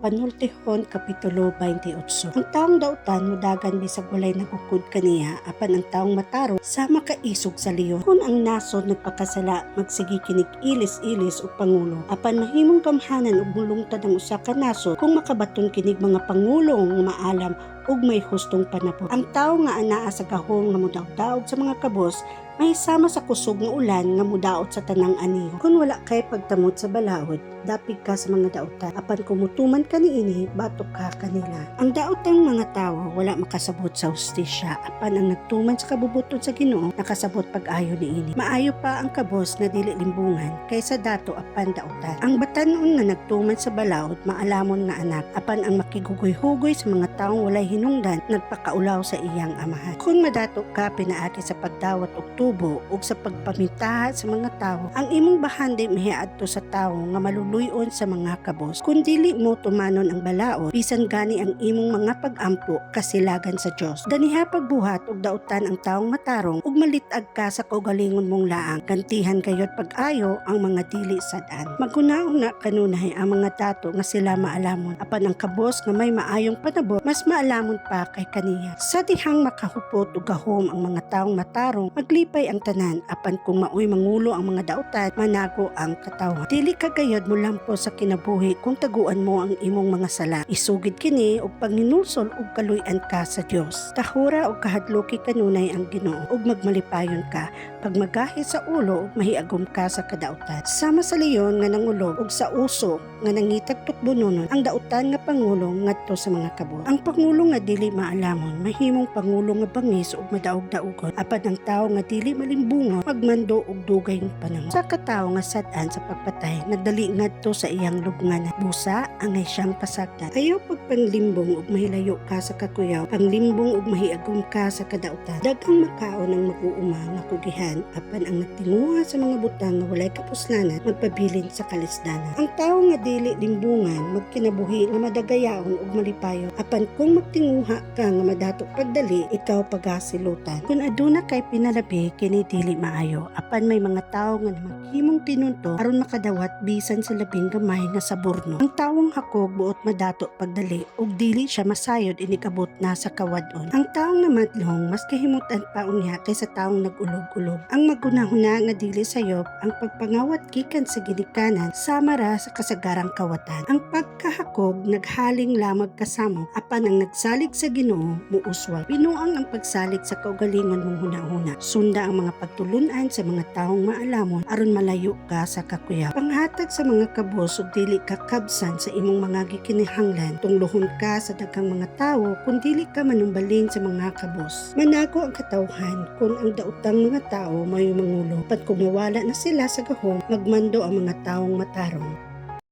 Panultihon Kapitulo 28. Ang taong dautan mudagan bisag walay nagukod kaniya, apan ang taong matarong sama kaisog sa leon. Kung ang nasod nagpakasala, magsige kinig ilis-ilis og pangulo. Apan mahimong gamhanan ug mulungtad ang usa ka nasod kung makabaton kinig mga pangulo nga maalam ug may hustong panabot. Ang tawo nga anaa sa gahom nga mudaog-daog sa mga kabos may sama sa kusog nga ulan nga mudaot sa tanang aniho. Kung wala kay pagtamod sa balaod, dapig ka sa mga dautan. Apan kung mutuman ka niini, batok ka kanila. Ang daotang mga tawo wala makasabot sa hustisya, apan ang nagtuman sa kabubuton sa Ginoo nakasabot pag-ayo niini. Maayo pa ang kabos nga dili limbungan kaysa dato apan dautan. Ang batan-on nga nagtuman sa balaod maalamon nga anak, apan ang makigugoy-hugoy sa mga taong walay hinungdan nagpakaulaw sa iyang amahan. Kung madato ka pinaagi sa pagdawat og tubo ug sa pagpamintaha sa mga tawo, ang imong bahandi mahiadto sa tawo nga maluluy-on sa mga kabos. Kung dili mo tumanon ang balaod, bisan gani ang imong mga pag-ampo kasilagan sa Dios. Daniha pagbuhat og dautan ang taong matarong ug malit-ag ka sa kaugalingon mong laang. Gantihan gayod pag-ayo ang mga dili sad-an. Maghuna-huna kanunay ang mga dato nga sila maalamon, apan ang kabos nga may maayong panabot mas maalamon pa kay kaniya. Sa dihang makahupot og gahom ang mga taong matarong, maglipay ang tanan, apan kung maoy mangulo ang mga dautan, manago ang katawhan. Dili ka gayod molampo sa kinabuhi kung taguan mo ang imong mga sala. Isugid kini og panginulsol ug kaluy-an ka sa Dios. Tahura og kahadluki kanunay ang Ginoo ug magmalipayon ka. Pag magahi sa ulo ug mahiagom ka sa kadautan. Sama sa leyon nga nangulob ug sa uso nga nangitag tukbononon ang dautan nga pangulo ngadto sa mga kabos. Ang pangulo nga dili maalamon mahimong pangulo nga bangis ug madaog-daugon, apan ang tawo nga dili malimbungon magmando og dugay panahon. Sa katawo nga sad-an sa pagpatay nagdali ngadto sa iyang lubnganan. Busa angay siyang pasagdan. Ayaw pagpanglimbong ug mahilayo ka sa kakuyaw, panglimbong ug mahiagom ka sa kadautan. Daghang makaon ang mag-uuma nga kugihan, apan ang nagtinguha sa mga butang nga walay kapuslanan magpabilin sa kalisdanan. Ang tawo nga dili limbungan magkinabuhi nga madagayaon ug malipayon, apan kung magtinguha ka nga madato pagdali, ikaw pagasilutan. Kung aduna kay pinalabi, kini dili maayo, apan may mga tawo nga maghimong tinunto aron makadawat bisan sa labing gamay nga saborno. Ang tawong hakog buot madato pagdali ug dili siya masayod inig-abot na sa kawad-on. Ang taong namadlong mas kahimutan pa unya kaysa taong nag-ulog-ulog. Ang magunahuna nga dili sayop, ang pagpangawat gikan sa ginikanan sama ra sa kasagarang kawatan. Ang pagkahakog naghaling lamag kasamok, apan ang nagsalig sa Ginoo muuswag. Binuang ang pagsalig sa kaugalingon mong hunahuna. Sunda ang mga pagtulunan sa mga taong maalamon aron malayo ka sa kakuyaw. Panghatag sa mga kabos ug dili ka kabsan sa imong mga gikinahanglan. Tunglohon ka sa daghang mga tawo kung dili ka manumbalin sa mga kabos. Manago ang katawhan kung ang daotang mga tawo may mangulo. Pag kumawala na sila sa gahom, magmando ang mga taong matarong.